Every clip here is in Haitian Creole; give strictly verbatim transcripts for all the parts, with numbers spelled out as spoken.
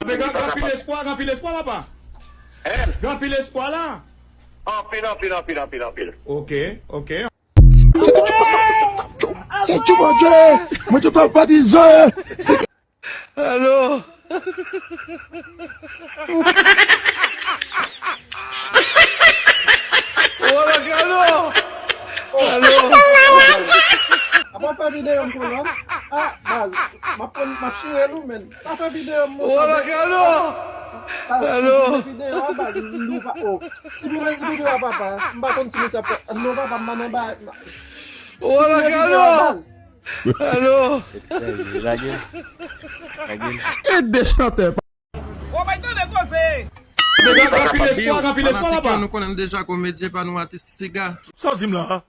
Men gen, gen anpil espwa, gen anpil espwa, papa. Gen anpil espwa la. Anpil, anpil, anpil, anpil, anpil. Ok, ok. Se Dye, Bondye. Mwen te pa patizan. Alo. Wala, alo. Alo. Apa fè videyo m kolòn? Ah, baz, m ap pran, m ap chire l ou, men. Pa fè videyo m, monchè. Wala, alo. Ah, siprime videyo a, baz, m di w pa, oh. Siprime videyo a, papa. M pa konn si misye ap fè. Non, papa, m pa nan bay. Wala, alo. Alo. Lage l. Lage l. E de chantè. Ou bay tande koze. Men gen anpil espwa, gen anpil espwa, papa. Fanatik yo, nou konnen l deja, komedyen pa nou, atis Siga. Sa w di m la?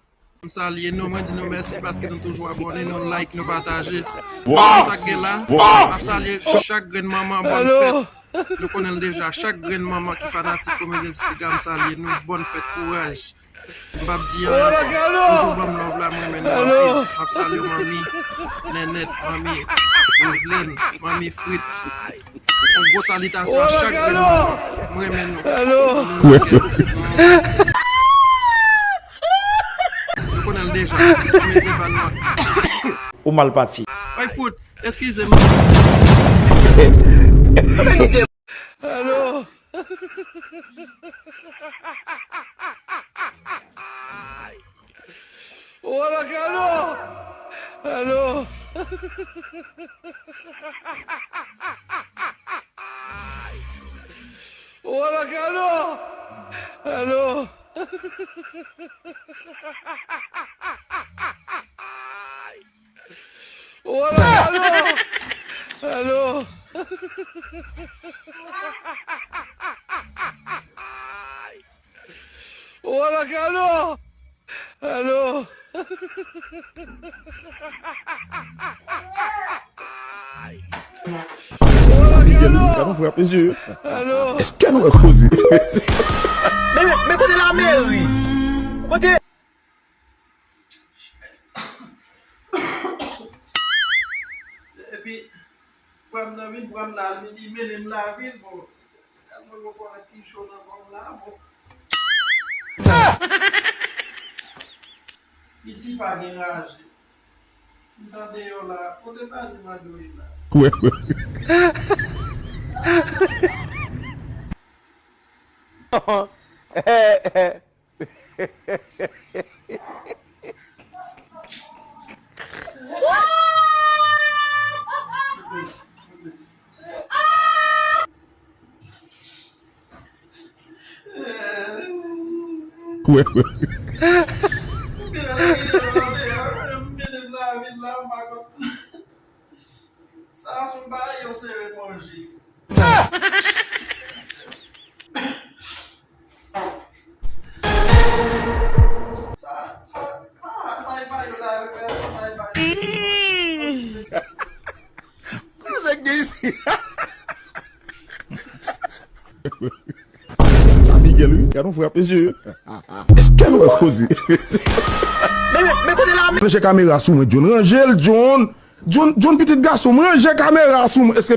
M salye nou, mwen di nou mèsi paske nou toujou abòne, nou like, nou pataje. Sa k gen la, m ap salye chak grenn manman, bòn fèt. Nou konnen l deja, chak grenn manman ki fanatik komedyen Siga, m salye nou, bòn fèt, kouraj. M p ap di anyen ankò. Toujou ban m love la, m renmen nou anpil. M ap salye manmi Nènèt, manmi Roselèn, manmi Frit. Yon gwo salitasyon a chak grenn manman. M renmen nou. Nou konnen l deja. Komedyen pa nou. Ou mal pati. Ay, fout. Eskize m. Alo. Wala, alo. Alo. Wala, alo. Alo. Wala, alo. Alo. Wala, alo. Alo. Wala, alo. Gade yon frè ap mesye. Alo. Èske nou wè koze? Men, men kote lameri? Kote? Epi, frè m nan vin pran m la, li di, mennen m lavil, bon, tèlman yon kòlèt ki cho nan kò m la, bon. Isi pa gen raje. M t andeyò la, kote pa di m andeyò la. Kwè, kwè. Kwè, kwè. Sa se yon bagay yo sere manje. Sa, sa, ah, sa e pa yo la, yo fè sa, sa e pa yo. Sa gen isi. A Miguel, wi. Gade yon frè ap mesye. Èske nou wè koze? Men, men, men kote la? Ranje kamera sou mwen, John. Ranje l, John. John, John, pitit gason m, ranje kamera sou mwen. Èske